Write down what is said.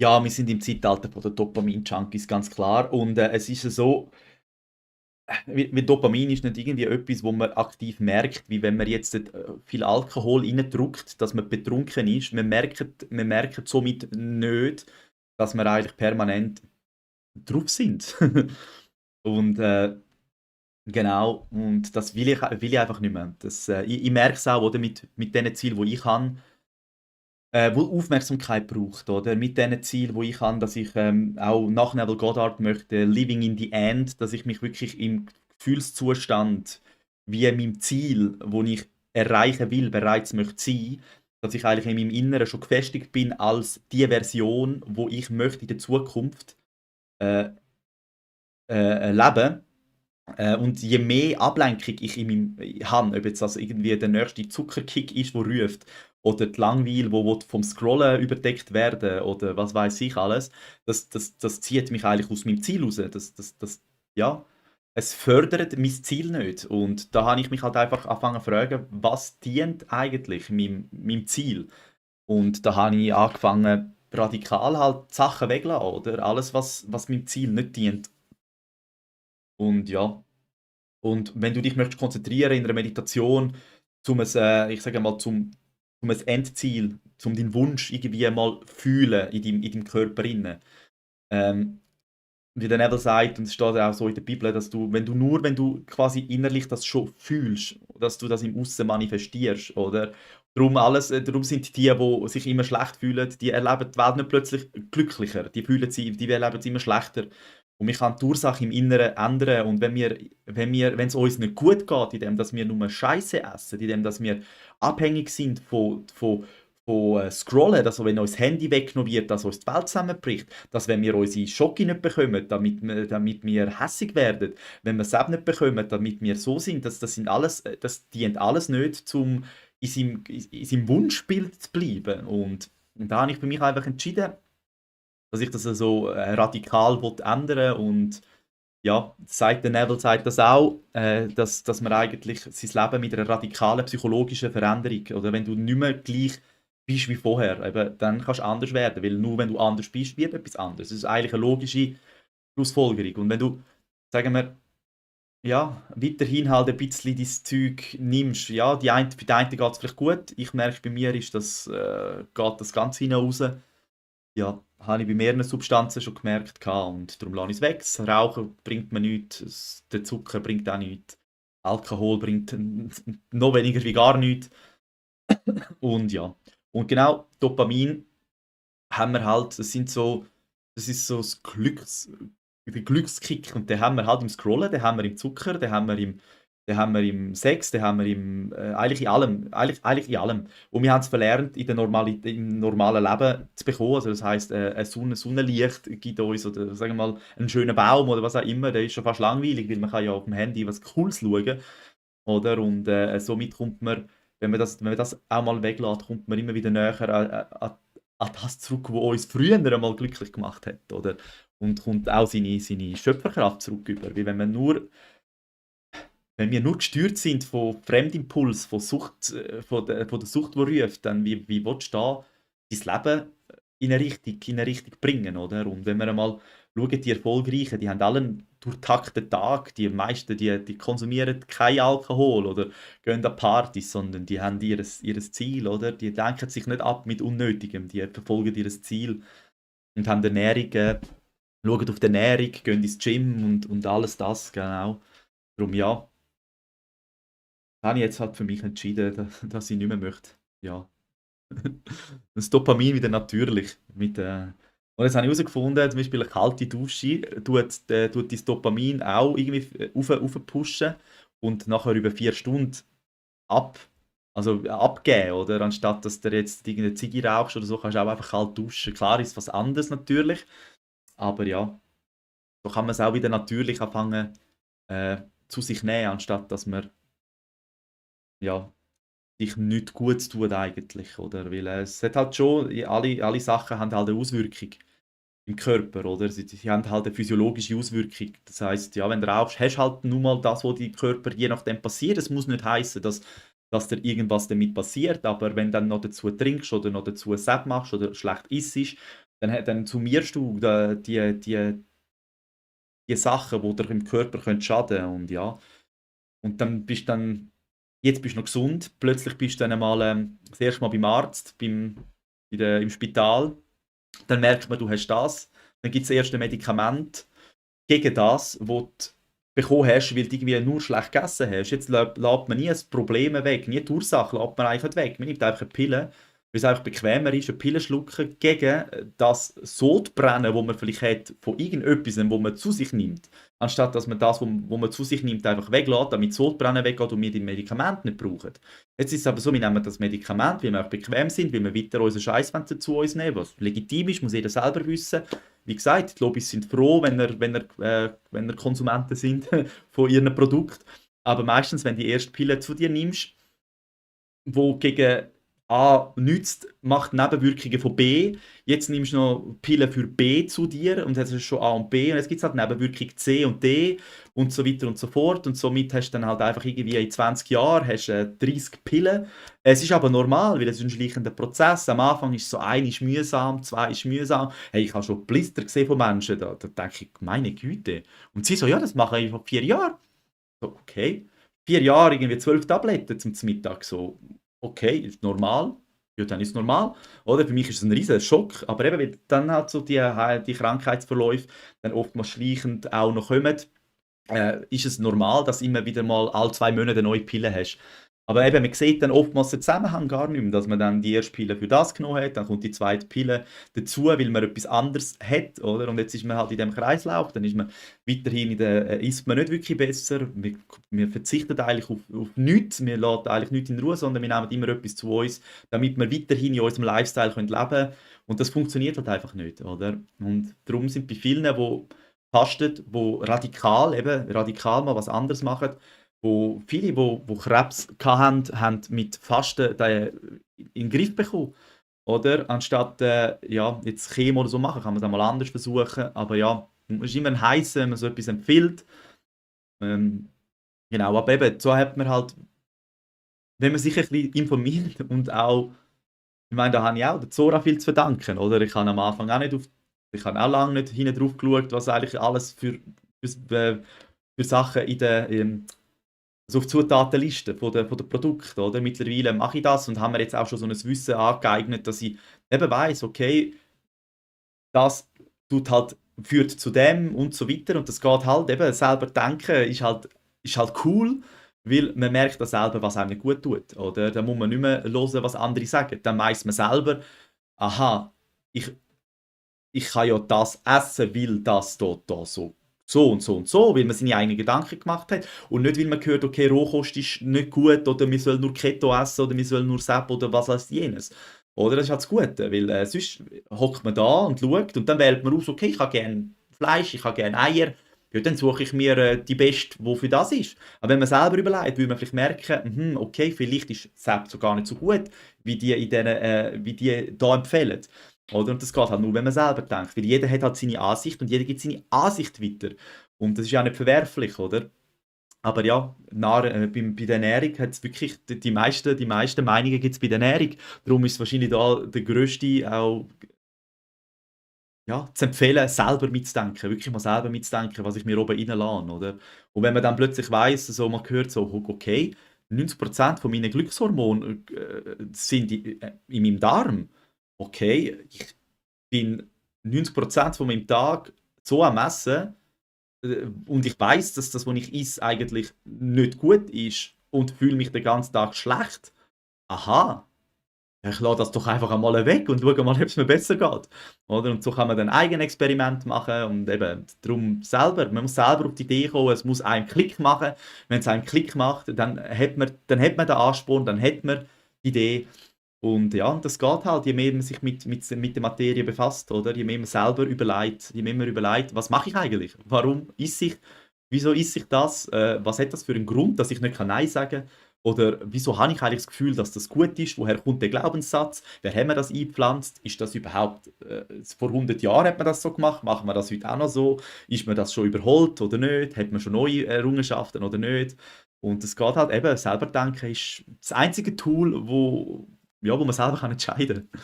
Ja, wir sind im Zeitalter von der Dopamin-Junkies, ganz klar. Und es ist ja so, wie Dopamin ist nicht irgendwie etwas, wo man aktiv merkt, wie wenn man jetzt viel Alkohol reindrückt, dass man betrunken ist. Wir merken somit nicht, dass wir eigentlich permanent drauf sind. Und genau, und das will ich einfach nicht mehr. Ich merke es auch, oder, mit den Zielen, die ich habe, wo Aufmerksamkeit braucht, oder? Mit den Zielen, wo ich habe, dass ich auch nach Neville Goddard möchte, Living in the End, dass ich mich wirklich im Gefühlszustand wie meinem Ziel, wo ich erreichen will, bereits möchte sein, dass ich eigentlich in meinem Inneren schon gefestigt bin als die Version, wo ich möchte in der Zukunft äh, leben. Und je mehr Ablenkung ich in meinem habe, ob jetzt das irgendwie der nächste Zuckerkick ist, der ruft, oder die Langweil, wo vom Scrollen überdeckt werden, oder was weiß ich alles, das zieht mich eigentlich aus meinem Ziel raus. Ja, es fördert mein Ziel nicht. Und da habe ich mich halt einfach angefangen zu fragen, was dient eigentlich meinem Ziel? Und da habe ich angefangen, radikal halt Sachen wegzulassen, oder? Alles, was meinem Ziel nicht dient. Und ja. Und wenn du dich möchtest konzentrieren in einer Meditation, ich sage mal, zum ein Endziel, zum deinen Wunsch irgendwie mal fühlen in deinem Körper inne. Ähm, Wie der Neville sagt, und es steht auch so in der Bibel, dass wenn du quasi innerlich das schon fühlst, dass du das im Aussen manifestierst, oder? Darum sind die sich immer schlecht fühlen, die erleben die Welt nicht plötzlich glücklicher, die erleben es immer schlechter. Und wir können die Ursache im Inneren ändern. Und wenn es uns nicht gut geht, indem dass wir nur Scheiße essen, indem dass wir abhängig sind von Scrollen, also wenn uns das Handy weggenommen wird, dass uns die Welt zusammenbricht, dass wenn wir unsere Schocke nicht bekommen, damit wir hässig werden, wenn wir es eben nicht bekommen, damit wir so sind, das dient alles nicht, um in seinem Wunschbild zu bleiben. Und da habe ich für mich einfach entschieden, dass ich das so radikal ändern will. Und ja, der Neville sagt das auch, dass man eigentlich sein Leben mit einer radikalen psychologischen Veränderung, oder wenn du nicht mehr gleich bist wie vorher, eben, dann kannst du anders werden, weil nur wenn du anders bist, wird etwas anderes. Das ist eigentlich eine logische Schlussfolgerung. Und wenn du, sagen wir, ja, weiterhin halt ein bisschen dein Zeug nimmst, ja, für die einen geht es vielleicht gut, ich merke, bei mir geht das ganz hinten raus. Ja, habe ich bei mehreren Substanzen schon gemerkt gehabt und darum lasse ich es weg. Das Rauchen bringt mir nichts, der Zucker bringt auch nichts, Alkohol bringt noch weniger wie gar nichts. Und ja, und genau, Dopamin haben wir halt, das ist so der Glückskick und den haben wir halt im Scrollen, den haben wir im Zucker, den haben wir im Sex, den haben wir eigentlich in allem, eigentlich in allem. Und wir haben es verlernt, im normalen Leben zu bekommen. Also das heisst, Sonnenlicht gibt uns, oder sagen wir mal, einen schönen Baum oder was auch immer, der ist schon fast langweilig, weil man kann ja auf dem Handy was Cooles schauen, oder? Und somit kommt man, wenn man das auch mal weglässt, kommt man immer wieder näher an das zurück, was uns früher einmal glücklich gemacht hat, oder? Und kommt auch seine Schöpferkraft zurück über. Weil wenn wir nur gesteuert sind von Fremdimpuls, von Sucht, von der Sucht, die ruft, dann wie willst du da dein Leben in eine Richtung bringen, oder? Und wenn wir einmal schauen, die Erfolgreichen, die haben alle einen durchtakteten Tag, die meisten, die konsumieren kein Alkohol oder gehen an Partys, sondern die haben ihres Ziel, oder? Die lenken sich nicht ab mit Unnötigem, die verfolgen ihr Ziel und haben Ernährung, schauen auf die Ernährung, gehen ins Gym und alles das, genau. Darum ja, habe ich jetzt halt für mich entschieden, dass ich nicht mehr möchte. Ja. Das Dopamin wieder natürlich. Und jetzt habe ich herausgefunden, zum Beispiel eine kalte Dusche tut dein Dopamin auch irgendwie pushen und nachher über 4 Stunden ab, abgeben, oder? Anstatt dass du jetzt irgendeine Zigarre rauchst oder so, kannst du auch einfach kalt duschen. Klar ist was anderes natürlich, aber ja, so kann man es auch wieder natürlich anfangen zu sich nehmen, anstatt dass man ja, dich nicht gut tut eigentlich, oder? Weil es hat halt schon, alle Sachen haben halt eine Auswirkung im Körper, oder? Sie haben halt eine physiologische Auswirkung. Das heißt, ja, wenn du rauchst, hast du halt nun mal das, was deinem Körper je nachdem passiert. Es muss nicht heißen, dass dir irgendwas damit passiert, aber wenn du dann noch dazu trinkst oder noch dazu Sepp machst oder schlecht isst, dann summierst du die Sachen, die dir im Körper können schaden können. Und ja, und dann bist du dann, jetzt bist du noch gesund, plötzlich bist du dann mal das erste Mal beim Arzt, im Spital, dann merkt man, du hast das, dann gibt es das erste Medikament gegen das, was du bekommen hast, weil du irgendwie nur schlecht gegessen hast. Jetzt lässt man nie das Problem weg, nie die Ursache lässt man einfach weg. Man nimmt einfach eine Pille, weil es einfach bequemer ist, eine Pille schlucken gegen das Sodbrennen, das man vielleicht hat von irgendetwas, das man zu sich nimmt. Anstatt dass man das, was man zu sich nimmt, einfach weglässt, damit das Sodbrennen weggeht und wir die Medikamente nicht brauchen. Jetzt ist es aber so, wir nehmen das Medikament, weil wir auch bequem sind, weil wir weiter unseren Scheiß zu uns nehmen, was legitim ist, muss jeder selber wissen. Wie gesagt, die Lobbys sind froh, wenn er Konsumenten sind von ihren Produkten. Aber meistens, wenn du die erste Pille zu dir nimmst, wo gegen A nützt, macht Nebenwirkungen von B. Jetzt nimmst du noch Pillen für B zu dir und jetzt hast du schon A und B und jetzt gibt es halt Nebenwirkung C und D und so weiter und so fort und somit hast du dann halt einfach irgendwie in 20 Jahren hast, 30 Pillen. Es ist aber normal, weil es ist ein schleichender Prozess. Am Anfang ist so, ein ist mühsam, zwei ist mühsam. Hey, ich habe schon Blister gesehen von Menschen, da denke ich, meine Güte. Und sie so, ja, das mache ich vor 4 Jahren. So, okay. 4 Jahre, irgendwie 12 Tabletten zum Mittag. So, okay, ist normal. Ja, dann ist es normal. Oder? Für mich ist es ein riesen Schock. Aber eben, weil dann halt so die Krankheitsverläufe dann oftmals schleichend auch noch kommen, ist es normal, dass du immer wieder mal alle 2 Monate eine neue Pille hast. Aber eben, man sieht dann oftmals den Zusammenhang gar nicht mehr, dass man dann die erste Pille für das genommen hat, dann kommt die zweite Pille dazu, weil man etwas anderes hat, oder? Und jetzt ist man halt in dem Kreislauf, dann ist man weiterhin isst man nicht wirklich besser, wir verzichten eigentlich auf nichts, wir lassen eigentlich nichts in Ruhe, sondern wir nehmen immer etwas zu uns, damit wir weiterhin in unserem Lifestyle leben können. Und das funktioniert halt einfach nicht, oder? Und darum sind bei vielen, die fasten, die radikal mal was anderes machen, wo viele, die Krebs hatten, haben mit Fasten den in den Griff bekommen. Oder? Anstatt ja, jetzt Chemo oder so machen, kann man es einmal anders versuchen. Aber ja, es ist immer ein Heißen, wenn man so etwas empfiehlt. Ähm, genau, aber eben, so hat man halt, wenn man sich ein bisschen informiert und auch, ich meine, da habe ich auch der Zora viel zu verdanken, oder? Ich habe am Anfang auch nicht ich habe auch lange nicht hinten drauf geschaut, was eigentlich alles für Sachen also auf die Zutatenliste von den Produkten, oder? Mittlerweile mache ich das und habe mir jetzt auch schon so ein Wissen angeeignet, dass ich eben weiss, okay, das führt zu dem und so weiter und das geht halt eben, selber denken ist halt cool, weil man merkt dann selber, was einem nicht gut tut, oder? Da muss man nicht mehr hören, was andere sagen. Dann weiss man selber, aha, ich ich kann ja das essen, weil das da so und so und so, weil man seine eigenen Gedanken gemacht hat und nicht, weil man hört, okay, Rohkost ist nicht gut oder wir sollen nur Keto essen oder wir sollen nur Sepp oder was als jenes. Oder das ist halt das Gute, weil sonst hockt man da und schaut und dann wählt man aus, okay, ich habe gerne Fleisch, ich habe gerne Eier, ja, dann suche ich mir die beste, die für das ist. Aber wenn man selber überlegt, würde man vielleicht merken, okay, vielleicht ist Sepp so gar nicht so gut, wie die da empfehlen. Oder? Und das geht halt nur, wenn man selber denkt. Weil jeder hat halt seine Ansicht und jeder gibt seine Ansicht weiter. Und das ist ja nicht verwerflich, oder? Aber ja, bei der Ernährung hat es wirklich die meisten Meinungen gibt es bei der Ernährung. Darum ist es wahrscheinlich da der grösste auch ja, zu empfehlen, selber mitzudenken. Wirklich mal selber mitzudenken, was ich mir oben reinlasse, oder? Und wenn man dann plötzlich weiss, so, man hört so, okay, 90% von meinen Glückshormonen sind in meinem Darm. Okay, ich bin 90% von meinem Tag so am Essen und ich weiß, dass das, was ich esse, eigentlich nicht gut ist und fühle mich den ganzen Tag schlecht. Aha, ja, ich lasse das doch einfach einmal weg und schaue mal, ob es mir besser geht. Oder? Und so kann man dann eigene Experiment machen und eben darum selber, man muss selber auf die Idee kommen, es muss einen Klick machen. Wenn es einen Klick macht, dann hat man den Ansporn, dann hat man die Idee. Und ja, das geht halt, je mehr man sich mit der Materie befasst, oder? Je mehr man überlegt, was mache ich eigentlich? Warum esse ich? Wieso esse ich das? Was hat das für einen Grund, dass ich nicht Nein sagen kann? Oder wieso habe ich eigentlich das Gefühl, dass das gut ist? Woher kommt der Glaubenssatz? Wer hat mir das eingepflanzt? Ist das überhaupt, vor 100 Jahren hat man das so gemacht? Machen wir das heute auch noch so? Ist man das schon überholt oder nicht? Hat man schon neue Errungenschaften oder nicht? Und es geht halt eben, selber denken ist das einzige Tool, wo man selber kann entscheiden kann.